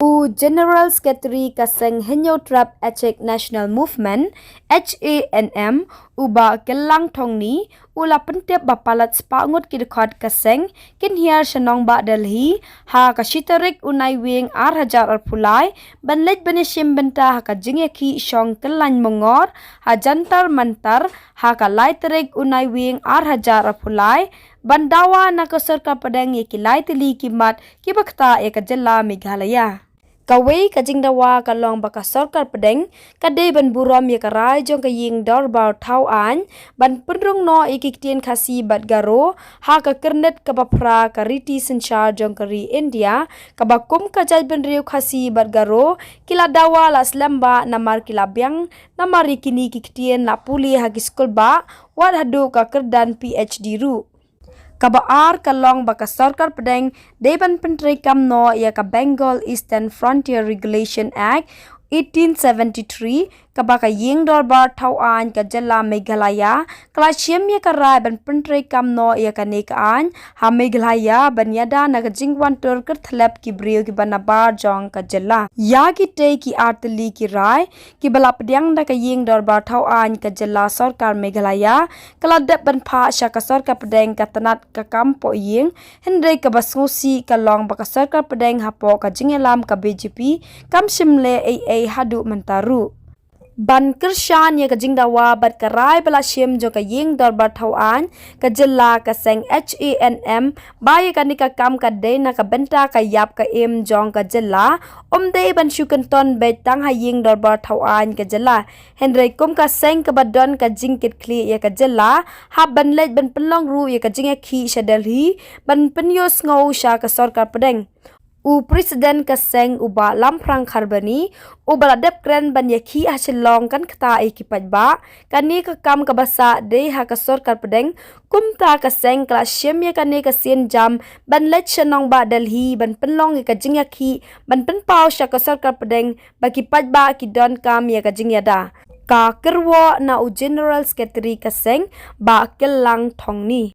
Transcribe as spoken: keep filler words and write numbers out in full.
U General Secretary ka seng Hynñiewtrep Achik National Movement, H A N M, u Bah Kyllang Thongni, u la pyntip ba palat spah ngut ki dkhot ka seng kin hiar sha nongbah Delhi ha ka shi tarik u Naiwieng ar hajar arphew lai, ban leit ban ïashim bynta ha ka jingïakhih shong kyllaiñ mongor ha Jantar Mantar ha ka lai tarik u Naiwieng ar hajar arphew lai, ban dawa na ka sorkar pdeng ïa ki lai tylli ki mat kiba ktah ïa ka jylla Meghalaya. Kawei ka jingdawa ka long ba ka sorkar pdeng ka dei ban burom ïa ka rai jong ka ïing dorbar thaw aiñ ban pynrung noh ïa ki ktien Khasi bad Garo ha ka kyrnit kaba phra ka riti synshar jong ka ri India, kaba kum ka jaitbynriew Khasi bad Garo ki la dawa la slem bah namar ki la biang namar ïa kine ki ktien la pule ha ki skulbah wat haduh ka kyrdan P H D ruh. Kaba ar ka long ba ka sorkar pdeng dei ban pyntreikam noh ïa ka Bengal Eastern Frontier Regulation Act eighteen seventy-three, kaba ka ïing dorbar thaw aiñ ka jylla Meghalaya ka la shim ïa ka rai ban pyntreikam noh ïa kane ka aiñ ha Meghalaya ban ïada na ka jingwan tur kyrthlep ki briew kiba nabar jong ka jylla. Ïa kitei ki ar tylli ki rai kiba la pdiang da ka ïing dorbar thaw aiñ ka jylla, sorkar Meghalaya ka la dep ban phah sha ka sorkar pdeng ka tnat ka kam poh ïing, hynrei kaba sngewsih ka long ba ka sorkar pdeng hapoh ka jingïalam ka B J P kam shym leh ei ei haduh mynta ruh. Ban kyrshan ïa ka jingdawa bad ka rai ba la shim jong ka ïing dorbar thaw aiñ ka jylla, ka seng H A N M ba ïa kane ka kam ka dei na ka bynta ka ïap ka im jong ka jylla, ym dei ban shu kynton beit tang ha ïing dorbar thaw aiñ ka jylla, hynrei kum ka seng kaba don ka jingkitkhlieh ïa ka jylla, hap ban leit ban pynlong ruh ïa ka jingïakhih sha Delhi ban pynïohsngew sha ka sorkar pdeng. U President ka seng, u Bah Lamphrang Kharbani, uba la dep kren ban ïakhih ha Shillong, kan ktah ïa ki paidbah, kane ka kam kaba sah dei ha ka sorkar pdeng. Kumta ka seng ka la shim ïa kane ka sienjam ban leit sha nongbah Delhi ban pynlong ïa ka jingïakhih ban pynpaw sha ka sorkar pdeng ba ki paidbah ki donkam ïa ka jingïada. Ka kyrwoh na u General Secretary ka seng, Bah Kyllang Thongni.